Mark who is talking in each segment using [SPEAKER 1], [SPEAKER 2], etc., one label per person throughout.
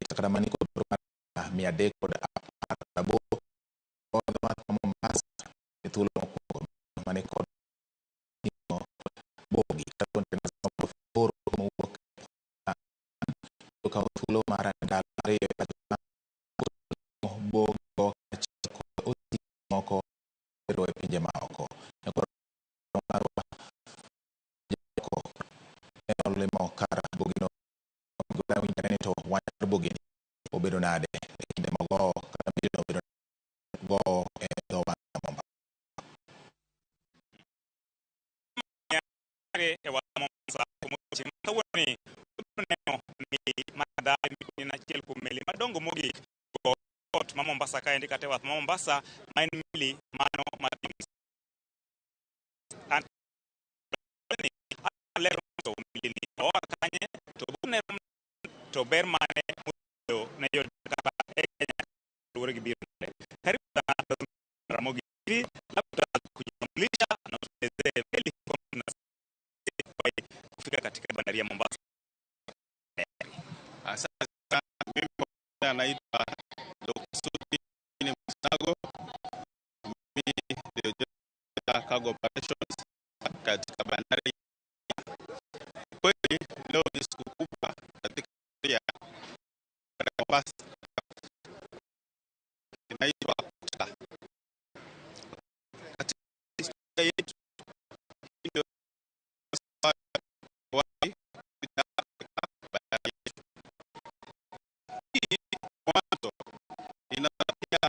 [SPEAKER 1] Kata mani kod 318 dho wath ma Mombasa e thuolo mokwongo mane kod ting'o bogi kata containers 8 mowuok okawo thuolo mar ndalo 2 e pacho bogigo kaachiel kod osike moko tero e pinje maoko. Marwa ne olimo kar bogino ni to wach mar bogini obedo nade e kinde magowo kata melino obedo gowo e dho wath ma Mombasa.
[SPEAKER 2] E wath Mombasa odiochieng' ma kawuononi wabiro neno meli mar en achiel kuom meli madongo mogik go port ma Mombasa kaendi kata e wath ma Mombasa, ma en meli mano mar an lero to meli ni oa kanye, to borne rom, to ber mane mobedo ne jodak e Kenya luwore gi biro mare. Karibu sana Ramogi TV, labda kujitambulisha na utuelezee meli kufika katika bandari ya Mombasa.
[SPEAKER 3] Asante sana. Mimi kwa naitwa Dr. Sudi Msago. Mimi ndio Director Cargo Operations katika bandari. Kweli leo ni siku kubwa katika ya Mombasa. Inaitwa Kuta. Katika historia yetu ndio wahi katika bandari yetu. Hii mwanzo inapatia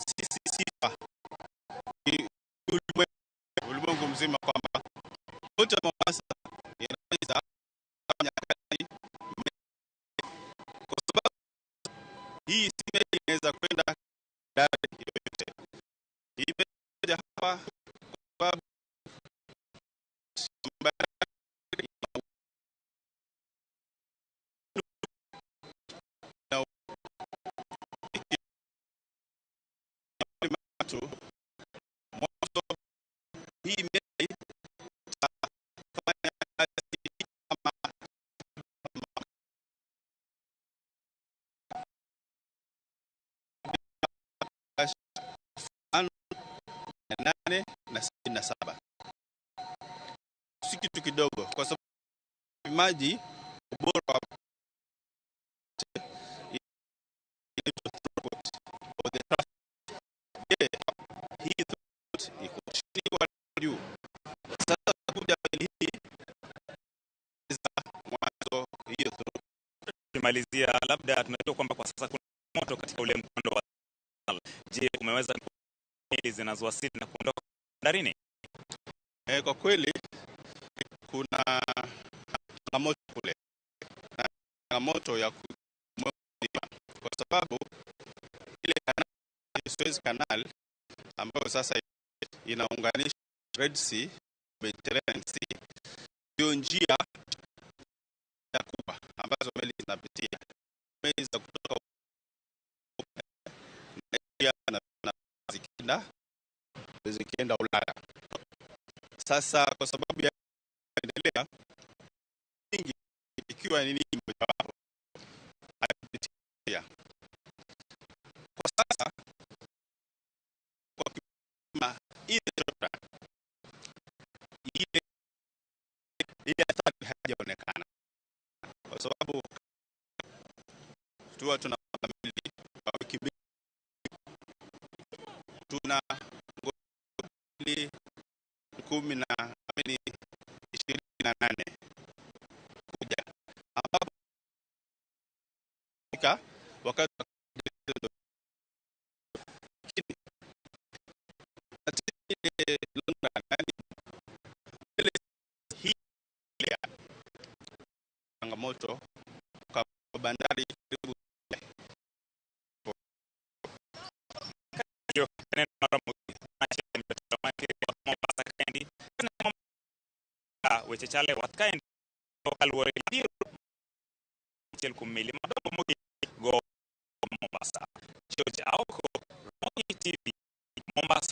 [SPEAKER 3] sisi sifa ulimwengu mzima kwamba port ya Mombasa inaweza kufanya kazi, kwa sababu hii si meli inaweza kwenda bandari yoyote. Hii imekuja hapa kwa sababu bandari na mwanzo hii meli itafanya kazi kama 5877. Si kitu kidogo, kwa sababu maji ubora wa throughput of the traffic. Je, hii throughput iko chini kwa juu? Sasa kuja meli hii za mwanzo hiyo throughput.
[SPEAKER 2] Tukimalizia, labda tunajua kwamba kwa sasa kuna moto katika ule mkondo wa. Je, umeweza meli zinazowasili na kuondoka bandarini?
[SPEAKER 3] Kwa kweli kuna changamoto kule na changamoto ya kwa sababu ile kanali, Suez Canal ambayo sasa inaunganisha Red Sea, Mediterranean Sea, ndio njia ya kubwa ambazo meli zinapitia. Meli za kutoka na zikienda Ulaya. Sasa kwa sababu ya endelea nyingi ikiwa ni mojawapo alipitia kwa sasa kwa kima ile ile athari hajaonekana, kwa sababu tuwa tuna meli kwa wiki 2, tuna meli kumi na 28 kuja, ambapo wakati lakini hii changamoto kwa bandari karibu
[SPEAKER 2] weche chale wath kaendi kaluwore gi biro achiel kuom meli madongo mogik go Mombasa. George Aoko, Ramogi TV, Mombasa.